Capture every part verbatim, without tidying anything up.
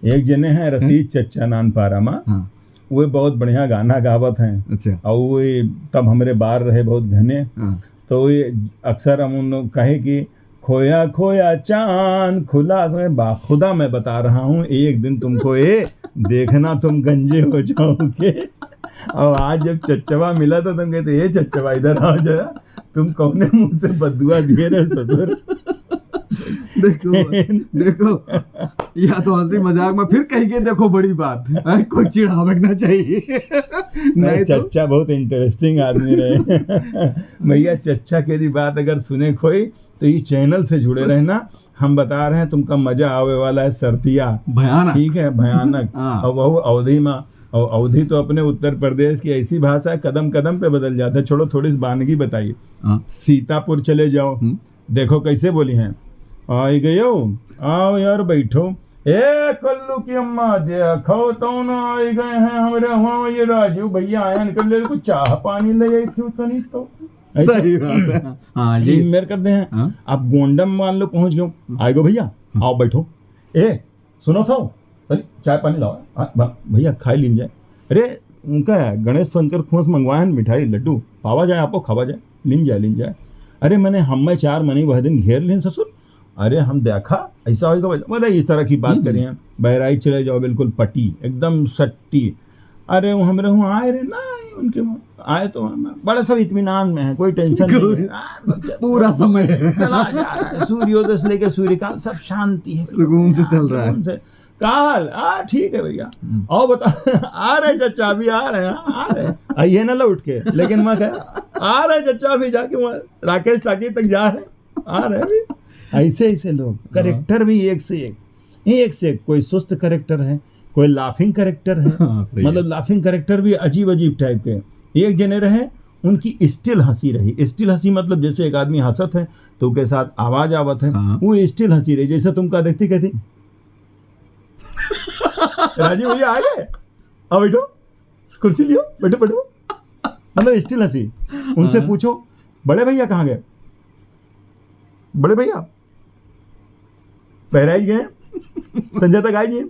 एक जने हैं रसीद चच्चा नानपारा मा, हाँ। वे बहुत बढ़िया गाना गावत हैं। अच्छा। और वे तब हमरे बार रहे बहुत घने। हाँ। तो वे अक्सर हम उन लोग कहे कि "खोया खोया चांद खुला में बा-, खुदा मैं बता रहा हूँ, एक दिन तुमको ये देखना, तुम गंजे हो जाओगे।" और आज जब चच्चवा मिला तो तुम कहते, "ए चच्चवा, इधर आओ जरा, तुम कौने मुंह से बद्दुआ दिए रहे ससुर?" देखो, देखो, या तो हंसी मजाक में फिर कही के देखो बड़ी बात है, कोई चिढ़ावे के ना चाहिए। नहीं नहीं, तो चच्चा बहुत interesting आदमी रहे। भैया, चच्चा केरी बात अगर सुने खोई तो ये channel से जुड़े रहना, हम बता रहे हैं तुमका मजा आवे वाला है। सरतिया भयानक। ठीक है, भयानक। हाँ। और वहू अवधी मा, और अवधी तो अपने उत्तर प्रदेश की ऐसी भाषा है, कदम कदम पे बदल जाता है। छोड़ो, थोड़ी सी बानगी बताइए। हाँ। सीतापुर चले जाओ, हम्म। देखो कैसे बोली हैं, "आई गयो, आओ यार बैठो, ए कल्लू की अम्मा देखो तो ना आई गए हैं हमरे हुआ, ये राजू भैया आए हैं, इनके लिए कुछ चाह पानी ले आई थी तनी तो।" ऐसा सही बात है। हाँ, ये email कर दे हैं। हाँ। आप गोंडम मान लो पहुंच गयो, हम्म। "आई गो भैया, हम्म। आओ बैठो, ए सुनो तो, तनी चाय पानी लाओ।" "हाँ, बा-, भैया खाई लीन जाए।" "अरे उनका गणेश शंकर खोस मंगवाए हैं मिठाई लड्डू, पावा जाए आपको, खावा जाए, लीन जाए, लीन जाए।" "अरे मैंने हम में चार मनी वह दिन घेर लेन ससुर, अरे हम देखा ऐसा होएगा।" मतलब इस तरह की बात हम्म। करी हैं। बहराइच चले जाओ, बिल्कुल पट्टी, एकदम सट्टी। अरे वो हमरे हुआ आए रहे ना, उनके हुआ आए तो हम बड़ा सब इत्मीनान में है, कोई tension नहीं है। कोई आ, मतलब पूरा समय चला जा रहा है, सूर्योदय से लेके सूर्यकांत सब शांति है, सुकून से चल रहा है। सुकून से। "का हाल?" "आ, ठीक है भैया।" हम्म। "आओ बता।" "आ रहे चच्चा, अभी आ रहे हैं, आ रहे हैं।" आइए ना लौट के, लेकिन मैं कहा, "आ रहे चच्चा, अभी जाके वहाँ राकेश टाकी तक जा रहे हैं।" आ रहे हैं भी। ऐसे, ऐसे लोग, हाँ। Character भी एक से एक, एक से एक, कोई सुस्त character है, कोई laughing character है। हाँ, सही है। मतलब, laughing character भी अजीब, अजीब type के। एक जने रहे, उनकी still हंसी रही। Still हंसी मतलब, जैसे एक आदमी हंसत है, तो उसके साथ आवाज आवत है, हाँ। वो still हंसी रही। जैसे तुम का देखती, कहती, "राजू भैया आ गए, आओ बैठो।" कुर्सी लियो, बैठो, बैठो। मतलब, still हंसी। उनसे हाँ। पूछो, "बड़े भैया कहाँ गए? बड़े भैया बहराइच गए, संझा तक आए जी।"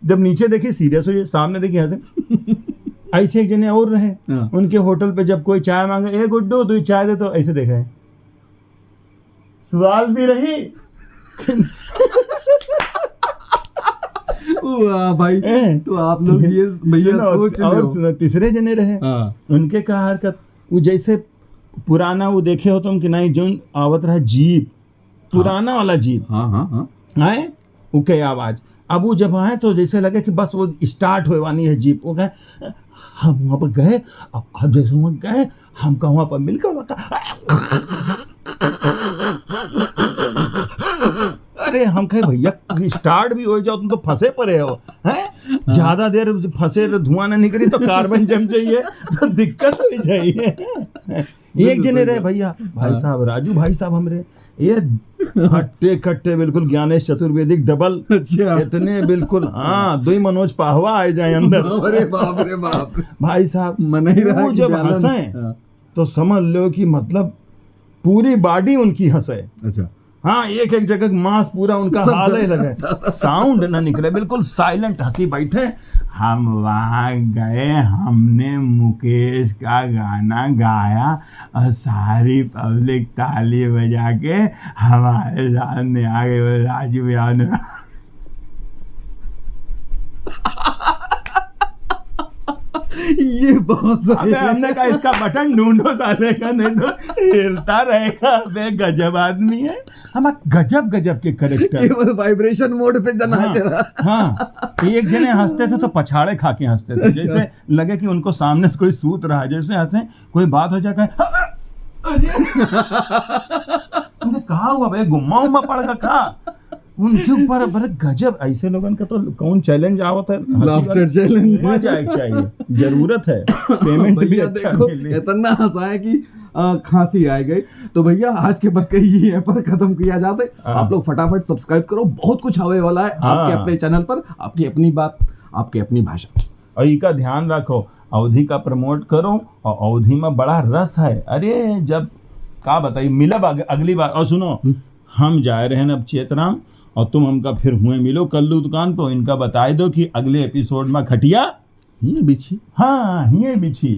जब नीचे देखी, serious हो जाए, सामने देखी, हंसे। ऐसे एक जने और रहे, हाँ। उनके होटल पे जब कोई चाय मांगे, "ए गुड्डू, तू चाय दे तो," ऐसे देखा है। सवाल भी रही। वाह भाई, ए, तो आप लोग ये भैया सुनो, सोच और लो। सुनो, तीसरे जने रहे, हाँ। उनके का हरकत, वो जैसे पुराना वो देखे हो तुम कि नहीं, जोन आवत रहा जीप, हाँ। पुराना वाला जीप। हाँ, हाँ, हाँ। आए, वो के आवाज। अब वो जब आए तो जैसे लगे कि बस वो start होए वाली है जीप। वो कहे, "हम वहाँ पर गए, अब, अब जैसे वहाँ गए, हम कहाँ वहाँ पर मिलकर वहाँ का।" अरे, हम कहे, "भैया, start भी हो जाओ, तुम तो फंसे पड़े हो, हैं? हाँ। ज्यादा देर फंसे रहो, धुआं ना निकली तो carbon जम जाइए, तो दिक्कत हो जाइए।" एक बिल्कुल जने सही रहे बात। भैया, भाई हाँ। साहब, राजू भाई साहब हमरे, ये हट्टे कट्टे बिल्कुल ज्ञानेश चतुर्वेदी double। अच्छा। इतने बिल्कुल, हाँ, दो ही मनोज पाहवा आए जाए अंदर। अरे बाप रे बाप। भाई साहब, मन ही रहा वो कि जब ब्यालन। हंसे, हाँ। तो समझ लो कि मतलब पूरी body उनकी हंसे। अच्छा। हाँ, एक एक जगह मांस पूरा उनका सब हाले दर्द। लगे, sound ना निकले, बिल्कुल silent हंसी बैठे। हम वहाँ गए, हमने मुकेश का गाना गाया और सारी public ताली बजा के हमारे सामने आ गई, बोले, "राजू भैया ने।" ये बहुत सही अबे, है। हमने कहा, "इसका बटन ढूंढो साले का, नहीं तो हिलता रहेगा।" अबे, गजब आदमी है। हम गजब गजब के character। केवल vibration mode पे जना हाँ, दे रहा। हाँ, एक जने हंसते थे तो पछाड़े खा के हंसते थे, अच्छा। जैसे लगे कि उनको सामने से कोई सूत रहा है, जैसे हंसे, कोई बात हो जाए, कहे, "अरे, अरे।" उनके कहा हुआ भाई, गुम्मा उम्मा पड़ गया का? उनके ऊपर, अरे गजब, ऐसे लोगन का तो कौन challenge आवत है, हंसी laughter वाला। Challenge। हुआ जाए चाहिए, जरूरत है, payment भी भैया अच्छा देखो, मिले। इतना हंसाए कि, अ, खांसी आ गई। तो भैया, आज के बक्कई ये है पर खत्म किया जाते। हाँ। आप लोग फटाफट subscribe करो, बहुत कुछ आवे वाला है हाँ। आपके अपने channel पर, आपकी अपनी बात, आपकी अपनी भाषा। और इका ध्यान रखो, अवधी का promote करो, और अवधी में बड़ा रस है। अरे, जब का बताई, मिलब अग-, अगली बार। और सुनो, हम्म। हम जाए रहे न अब चेतराम, और तुम हमका फिर हुए मिलो कल्लू दुकान पे, इनका बताए दो कि अगले एपिसोड में खटिया हिये बिछी। हाँ, हिये बिछी।